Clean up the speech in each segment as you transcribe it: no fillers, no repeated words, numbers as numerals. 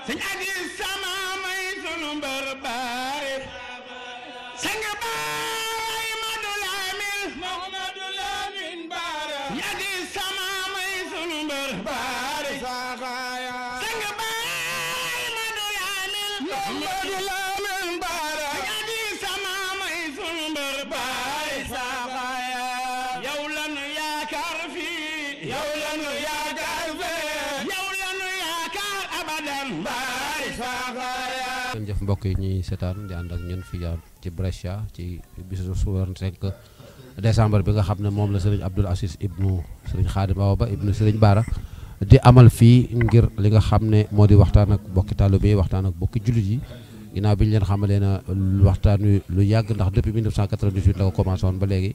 sëñ adi sama may sunu mbër baay sang baay Madu Lamin Baara sëñ adi sama may sunu mbër baay saxaaya sang baay Madu Lamin Baara sëñ adi sama may sunu mbër baay saxaaya yow lanu yaakaar fii yow lanu yaakaar fee yow lanu yaakaar abadan baay saxaaya. jërëjëf mbokk yi ñuy seetaan di ànd ak ñun fii ci Brescia ci bisu 25 décembre bi nga xam ne moom la sëriñ Abdoul Aziz ibnu sëriñ Khadim Awa Ba ibnu sëriñ Baara di amal fii ngir li nga xam ne moo di waxtaan ak bokki taalibe yi waxtaan ak bokki jullit yi ginnaaw bi ñu leen xamalee na waxtaan wi lu yàgg ndax depuis 1998 la ko commencé woon ba léegi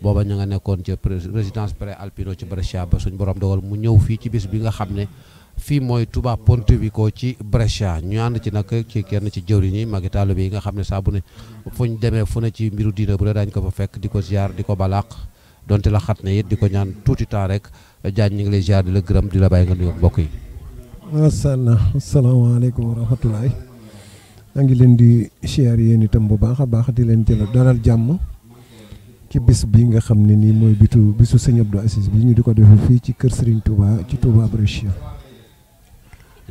booba ñu nga nekkoon ci résidence Prealpino ci Brescia ba suñ borom dogal mu ñëw fii ci bis bi nga xam ne fii mooy Touba Pontevico ci Brescia ñu ànd ci nag ci kenn ci jëwriñ yi magi taalibe yi nga xam ne saa bu ne fu ñu demee fu ne ci mbiru diina bu ne daañu ko fa fekk di ko ziar di ko balaax donte la xat ne it di ko ñaan tuuti temps rek Diagne ñu ngi lay ziar di la gërëm di la bàyyi nga nuyu mbokk yi. macha allah asalaamaaleykum wa rahmatulahi maa ngi leen di ziar yéen itam bu baax a baax di leen jël dalal jàmm ci bis bi nga xam ne nii mooy bisu sëñ Abdou Aziz bi ñu di ko defee fii ci kër Serigne Touba ci Touba Brescia.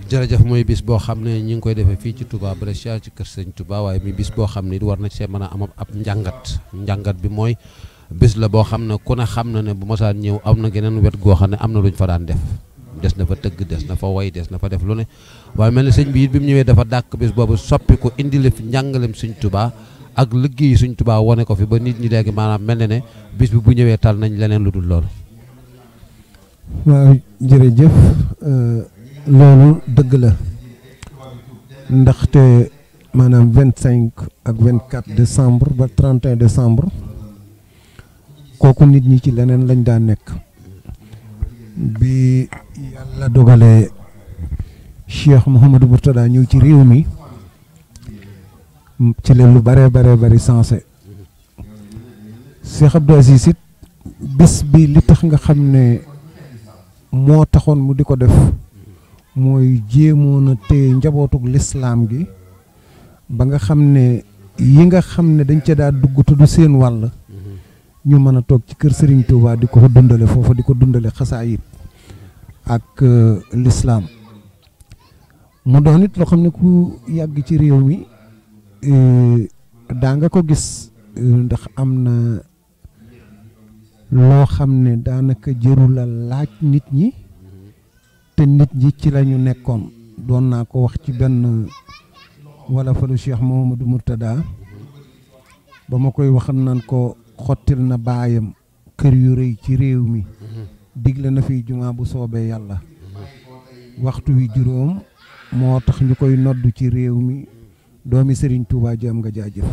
jërëjëf mooy bis boo xam ne ñi ngi koy defee fii ci Touba Brescia ci kër Serigne Touba waaye mi bis boo xam ne war na see mën a am ab njàngat bi mooy bis la boo xam ne ku ne xam na ne bu mosaan ñëw am na geneen wet goo xam ne am na luñ fa daan def des na fa tëgg des na fa way des na fa def lu ne waaye mel ni sëñ bi it bi mu ñëwee dafa dàkk bis boobu soppi ko indi la fi njàngalem Sëñ Touba ak liggéey Sëñ Touba wane ko fi ba nit ñi léegi maanaam mel na ne bis bi bu ñëwee tal nañ leneen lu dul loolu. waaw jërëjëf loolu dëgg la ndaxte maanaam 25 ak 24 décembre ba 31 décembre kooku nit ñi ci leneen lañ daan nekk bi yàlla dogalee Cheikh Mouhamadou Mourtada ñëw ci réew mi ci leen lu bare bari sensé Cheikh Abdou Aziz it bis bi li tax nga xam ne moo taxoon mu di ko def mooy jéemoon a téye njabootug lislaam gi ba nga xam ne yi nga xam ne dañ ca daa dugg te du seen wàll ñu mën a toog ci kër Serigne Touba di ko dundale foofa di ko dundale xasaayit ak lislaam mu doon it loo xam ne ku yàgg ci réew mi daa nga ko gis ndax am na loo xam ne daanaka jërul a laaj nit ñi te nit ñi ci la ñu nekkoon doon naa ko wax ci benn wala falu Cheikh Mouhamadou Mourtada ba ma koy wax naan ko xottil na baayam kër yu rëy ci réew mi digle na fi jumaa bu soobee yàlla waxtu wi juróom moo tax ñu koy noddu ci réew mi doomi Serigne Touba ji am nga jaajëf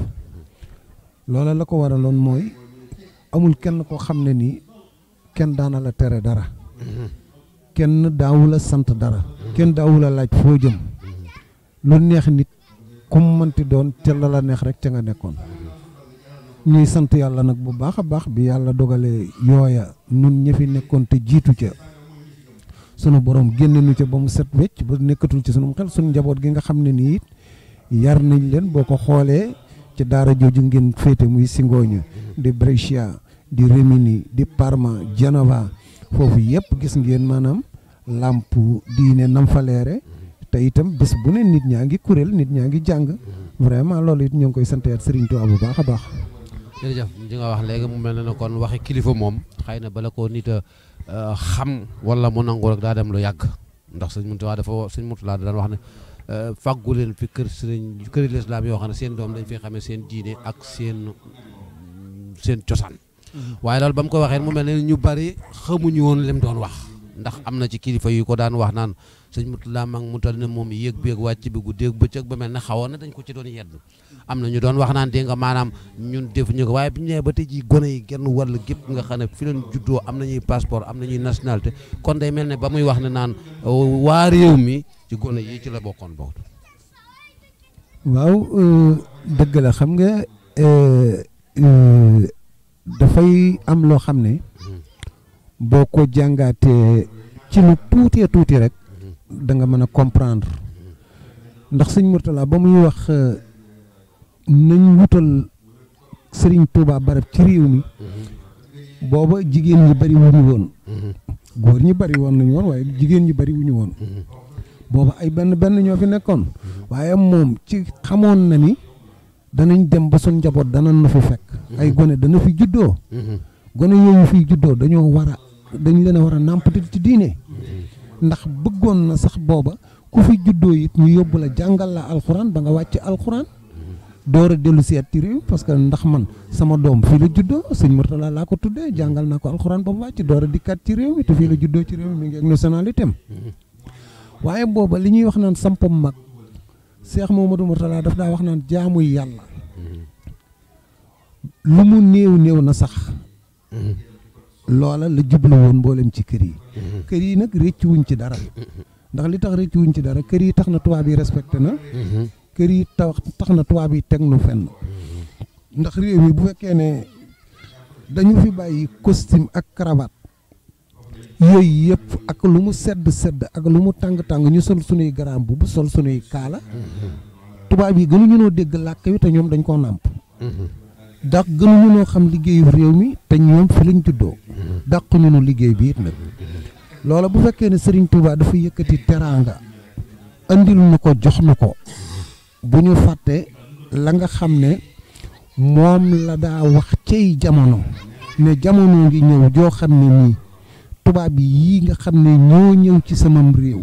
loola la ko waraloon mooy amul kenn koo xam ne nii kenn daana la tere dara kenn daawula sant dara kenn daawula laaj foo jëm lu neex nit ku mu mënti doon te la neex rek ca nga nekkoon ñuy sant yàlla nag bu baax a baax bi yàlla dogalee yooya nun ñi fi nekkoon te jiitu ca sunu borom génne nu ca ba mu set wecc ba nekkatul ci sunu xel sunu njaboot gi nga xam ne nii yar nañ leen boo ko xoolee ci daara jooju ngeen féete muy Singogna di Brescia di Rimini di Parma Genova foofu yëpp gis ngeen maanaam làmp diine nam fa leere te itam bés bu ne nit ñaa ngi kuréel nit ñaa ngi jàng vraiment loolu it ñoo ngi koy santeet Serigne Touba bu baax a baax. jërëjëf li nga wax léegi mu mel ne kon waxi kilifa moom xëy na bala ko nit a xam wala mu nangu rek daa dem lu yàgg ndax sëñ Mourtada daan wax ne fàggu leen fi këri lislaam yoo xam ne seen doom dañ fi xamee seen diine ak seen cosaan waaye loolu ba mu ko waxee mu mel ne ñu bari xamuñu woon lim doon wax ndax am na ci kilifa yu ko daan wax naan sëñ Mourtada mag mu tal ne moom yéeg beeg wàcc bi guddeeg bëccëg ba mel ne xawoon na dañ ko ci doon yedd am na ñu doon wax naan dégg nga maanaam ñun defuñu ko waaye bu ñu nee ba tey jii gone yi genn wàll gépp nga xam ne fi leen juddoo am nañuy passeport am nañuy nationalité kon day mel ne ba muy wax ne naan waa réew mi ci gone yi ci la bokkoon boobu. waaw dëgg la xam nga dafay am loo xam ne boo ko jàngaatee ci lu tuuti rek da nga mën a comprendre ndax sëñ Mourtala ba muy wax nañ wutal Serigne Touba barab ci réew mi booba jigéen ñi bari wuñu woon góor ñi bari woon nañu woon waaye jigéen ñi bari wuñu woon booba ay benn ñoo fi nekkoon waaye moom ci xamoon na ni danañ dem ba suñ njaboot dana na fi fekk ay gone dana fi juddoo gone yooyu fiy juddoo dañ leen a war a nàmpatal ci diine ndax bëggoon na sax booba ku fi juddoo it ñu yóbbu la jàngal la alxuraan ba nga wàcc alxuraan door a dellu seet ci réew parce que ndax man sama doom fii la juddoo sëñ Mourtala laa ko tuddee jàngal naa ko alxuraan ba mu wàcc door a dikkaat ci réew mi te fii la juddoo ci réew mi mi ngi ak nationalité am waaye booba li ñuy wax naan sampam mag Cheikh Mouhamadou Mourtala daf daa wax naan jaamuy yàlla lu mu néew na sax loola la jublu woon mboolem ci kër yi nag réccu wuñ ci dara ndax li tax réccu wuñ ci dara kër yi tax na tubaab yi respecté na kër yi tax na tubaab yi teg nu fenn ndax réew mi bu fekkee ne dañu fi bàyyi costume ak cravate yooyu yëpp ak lu mu sedd ak lu mu tàng ñu sol sunuy garaam bu sol sunuy kaala tubaab yi gënuñu noo dégg làkk wi te ñoom dañ koo nàmp ndax gënuñu noo xam liggéeyu réew mi te ñoom fi lañ juddoo dàquñu nu liggéey bi it nag loola bu fekkee ne Serigne Touba dafa yëkkati teraanga andil na ko jox na ko bu ñu fàtte la nga xam ne moom la daa wax cey jamono ne jamono ngi ñëw joo xam ne nii tubaab yi nga xam ne ñoo ñëw ci samam réew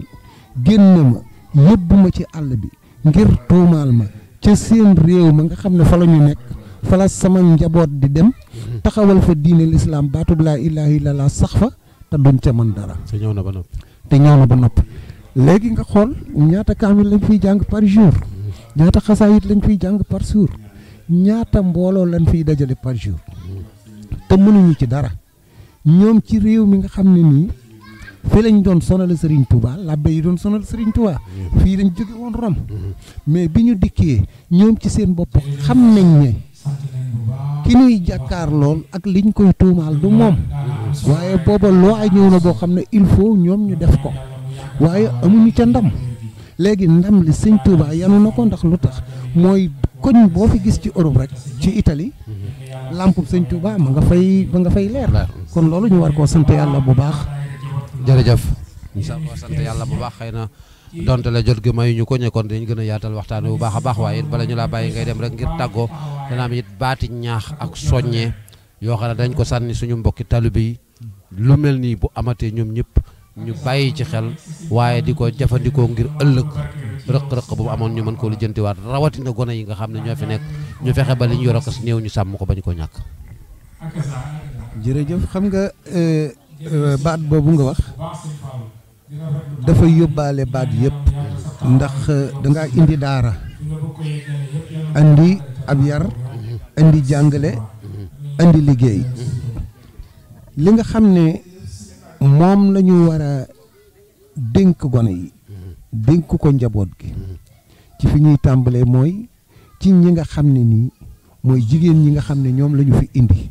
génn ma yóbbu ma ci àll bi ngir tuumaal ma ca seen réew ma nga xam ne fa la ñu nekk fa la sama njaboot di dem taxawal fa diine lislaam baatub laa ilaaha illallaah sax fa te duñ ca mën dara te ñëw na ba noppi léegi nga xool ñaata kaamil lañ fiy jàng par jour ñaata xasaayit lañ fiy jàng par jour ñaata mbooloo lañ fiy dajale par jour te mënuñu ci dara ñoom ci réew mi nga xam ne nii fii lañ doon sonal Serigne Touba labbe yi doon sonal Serigne Touba fii lañ jóge woon Rome mais bi ñu dikkee ñoom ci seen bopp xam nañ ne ki ñuy jàkkaar lool ak liñ koy tuumaal du moom waaye booba loo ay ñëw na boo xam ne il faut ñoom ñu def ko waaye amuñu ca ndam léegi ndam li sëñ Touba yanu na ko ndax lu tax mooy koñ boo fi gis ci Europe rek ci Italie lampub sëñ Touba ma nga fay leer kon loolu ñu war koo sant yàlla bu baax. jërëjëf ñu sant yàlla bu baax xëy na donte la jot gi mayuñu ko ñekkoon dañ gën a yaatal waxtaan bu baax a baax waaye it bala ñu laa bàyyi ngay dem rek ngir tàggoo dana am it baati ñaax ak soññee yoo xam ne dañ ko sànni suñu mbokki taalibe yi lu mel nii bu amatee ñoom ñëpp ñu bàyyi ci xel waaye di ko jëfandikoo ngir ëllëg rëq-rëq bu mu amoon ñu mën koo lijjantiwaat rawatina gone yi nga xam ne ñoo fi nekk ñu fexe ba li ñu yor ak néew ñu sàmm ko bañ ko ñàkk. jërëjëf xam nga baat boobu nga wax dafa yóbbaale baat yëpp ndax dangaa indi daara andi ab yar andi jàngale andi liggéey li nga xam ne moom la ñu war a dénk gone yi dénk ko njaboot gi ci fi ñuy tàmbalee mooy ci ñi nga xam ne nii mooy jigéen ñi nga xam ne ñoom la ñu fi indi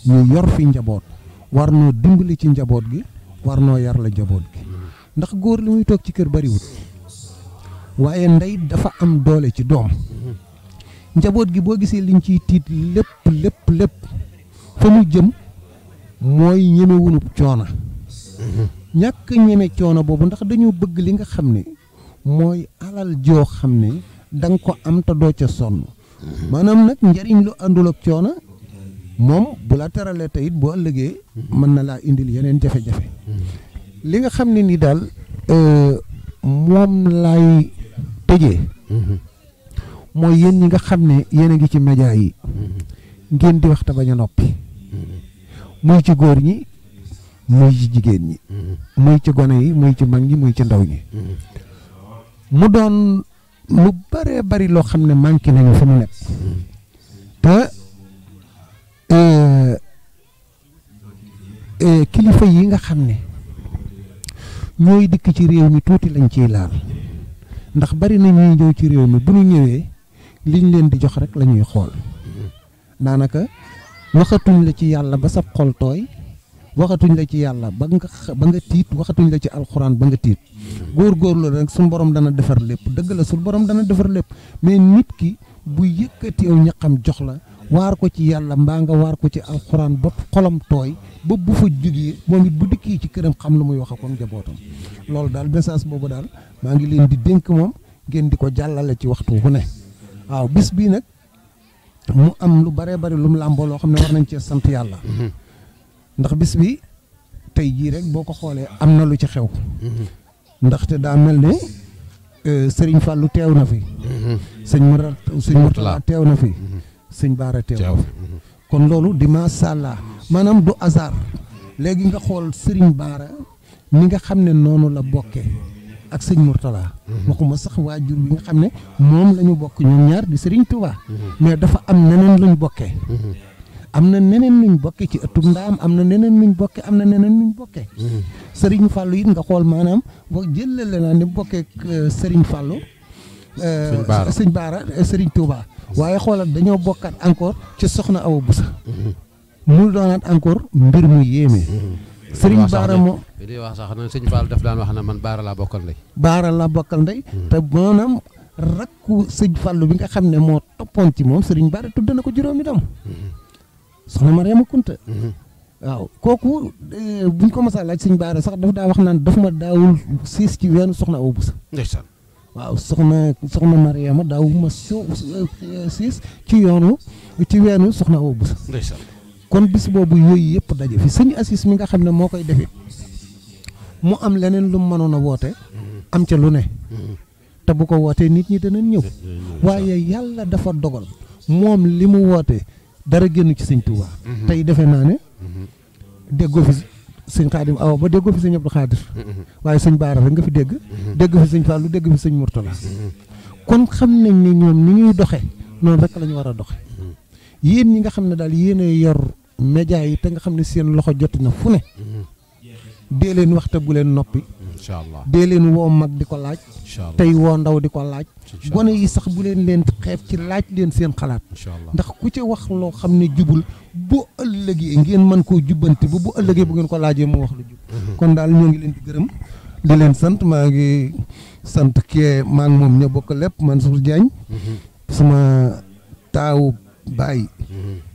ñu yor fi njaboot war noo dimbali ci njaboot gi war noo yar la njaboot gi ndax góor li muy toog ci kër bariwut waaye ndey dafa am doole ci doom njaboot gi boo gisee liñ ciy tiit lépp fa mu jëm mooy ñeme wunub coono ñàkk ñeme coono boobu ndax dañoo bëgg li nga xam ne mooy alal joo xam ne da nga ko am te doo ca sonn maanaam nag njariñ lu àndul ak coono moom bu la teralee tey it boo ëllëgee mën na laa indil yeneen jafe-jafe li nga xam ne ni daal moom laay tëjee mooy yéen ñi nga xam ne yéen a ngi ci média yi ngeen di wax te bañ a noppi muy ci góor ñi muy ci jigéen ñi muy ci gone yi muy ci mag ñi muy ci ndaw ñi mu doon lu bare bari loo xam ne manqué nañu fi mu nekk te kilifa yi nga xam ne ñooy dikk ci réew mi tuuti lañ ciy laal ndax bari na ñuy ñëw ci réew mi bu ñu ñëwee liñ leen di jox rek la ñuy xool daanaka waxatuñ la ci yàlla ba sab xol tooy waxatuñ la ci yàlla ba nga tiit waxatuñ la ci alxuraan ba nga tiit góorgóorlu rek suñu borom dana defar lépp dëgg la suñu borom dana defar lépp mais nit ki bu yëkkati yow ñaqam jox la waar ko ci yàlla mbaa nga waar ko ci alxuraan ba xolam tooy ba bu fa jógee moom it bu dikkee ci këram xam lu muy wax ak njabootam loolu daal message boobu daal maa ngi leen di dénk moom ngeen di ko jàllale ci waxtu bu ne waaw bis bii nag mu am lu baree bari lu mu làmboo loo xam ne war nañ cee sant yàlla ndax bis bi tey jii rek boo ko xoolee am na lu ci xew ndaxte daa mel ne Sëriñ Fallou teew na fi sëñ Mourtala teew na fi sëñ Baara teew na fi kon loolu di macha allah maanaam du hasard léegi nga xool Sëriñ Baara ni nga xam ne noonu la bokkee ak sëñ Mourtala waxuma sax waajur bi nga xam ne moom la ñu bokk ñoom ñaar di Sëriñ Tuubaa mais dafa am neneen luñ bokkee am na neneen nuñ bokkee ci ëttub ndaam am na neneen nuñ bokkee am na neneen nuñ bokkee Sëriñ Fallou it nga xool maanaam boo jëlale naa ni bokkee Sëriñ Fallou sëñ Baara Sëriñ Tuubaa waaye xoolal dañoo bokkaat encore ci soxna Awa Busa mu doonaat encore mbir mu yéeme Sëriñ Baara moo di wax sax na sëñ Fall daf daan wax na man Baara laa bokkal ndey te maanaam rakku sëñ Fallu bi nga xam ne moo toppoon ci moom Sëriñ Baara tudd na ko juróomi doom soxna Mariama Kunta waaw kooku buñ ko masa laaj sëñ Baara sax daf daa wax naan daf ma daawul siis ci weenu soxna Awa Busa ndeysaan waaw soxna Mariama daawuma siis ci weenu soxna Awa Busa ndeysaan kon bis boobu yooyu yëpp daje fi sëñ Assis mi nga xam ne moo koy defee mu am leneen lu mu mënoon a woote am ca lu ne te bu ko wootee nit ñi danañ ñëw waaye yàlla dafa dogal moom li mu woote dara génn ci sëñ Tuubaa tey defe naa ne déggoo fi sëñ Xaadim Awa ba déggoo fi sëñ Abdou Xaadir waaye sëñ Baara rek nga fi dégg fi sëñ Fallou dégg fi sëñ Mourtala kon xam nañ ni ñoom ni ñuy doxe noonu rek la ñu war a doxe yéen ñi nga xam ne daal yéen a yor média yi te nga xam ne seen loxo joti na fu ne dee leen waxte bu leen noppi incha allah dee leen woo mag di ko laaj tey woo ndaw di ko laaj gone yi sax bu leen xeeb ci laaj leen seen xalaat ndax ku ci wax loo xam ne jubul bu ëllëgee ngeen mën koo jubbanti bu ëllëgee bu ngeen ko laajee mu wax lu jub kon daal ñoo ngi leen di gërëm di leen sant maa ngi sant kee maa ngi moom ñoo bokk lépp Mansour Diagne sama taawu baay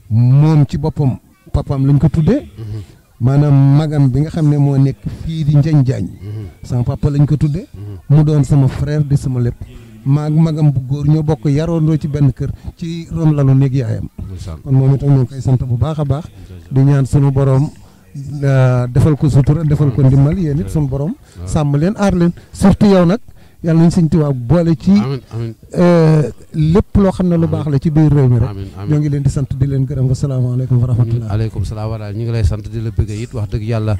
moom ci boppam papaam lañ ko tuddee maanaam magam bi nga xam ne moo nekk fii di Njañ Jaañ sama papa lañ ko tuddee mu doon sama frère di sama lépp maag magam bu góor ñoo bokk yaroondoo ci benn kër ci ron lalu néeg yaayam kon moom itam ñoo koy sant bu baax a baax di ñaan sunu borom defal ko sutura defal ko ndimbal yéen it sunu borom sàmm leen aar leen surtout yow nag yàlla nañ Sëñ Tuubaa boole ci lépp loo xam ne lu baax la ci biir réew mi rek ñoo ngi leen di sant di leen gërëm wasalaamaaleykum wa rahmatulah aleykum salaam wa rahmatulah ñu ngi lay sant di la bëgg it wax dëgg yàlla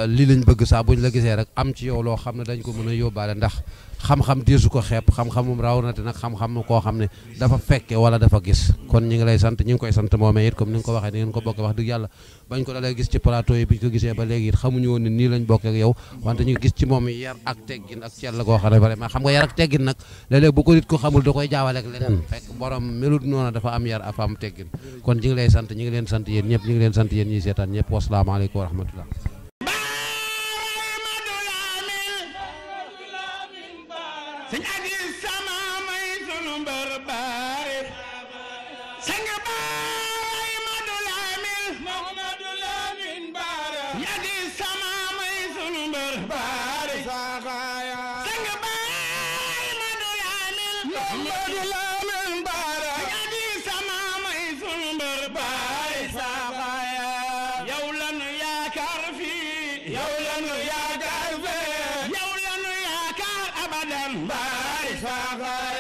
lii lañ bëgg saa buñ la gisee rek am ci yow loo xam ne dañ ko mën a yóbbaale ndax xam-xam deesu ko xeeb xam-xam moom raw na te nag xam-xam koo xam ne dafa fekke wala dafa gis kon ñu ngi lay sant ñu ngi koy sant moomee it comme ni nga ko waxee ni ngeen ko bokkee wax dëgg yàlla bañ ko dalee gis ci plateau yi biñ ko gisee ba léegi it xamuñu woon ne nii lañ bokkee ak yow wante ñu gis ci moom yar ak teggin ak cell koo xam ne vraiment xam nga yar ak teggin nag léeg-léeg bu ko nit ko xamul da koy jaawale ak leneen fekk borom melut noonu dafa am yar afa am teggin kon ñu ngi lay sant ñu ngi leen sant yéen ñëpp ñu ngi leen sant yéen ñiy seetaan ñëpp wasalaamaaleykum wa rahmatullah sëñ Aziz sama may sunu mbër baay sang baay Madu Lamin Baara sëñ Aziz sama may sunu mbër baay saxaaya sang baay Madu Lamin Baara sëñ Aziz sama may sunu mbër baay saxaaya yow lanu yaakaar fii yow lanu yaakaar fee yow lanu yaakaar abadan baay saxaaya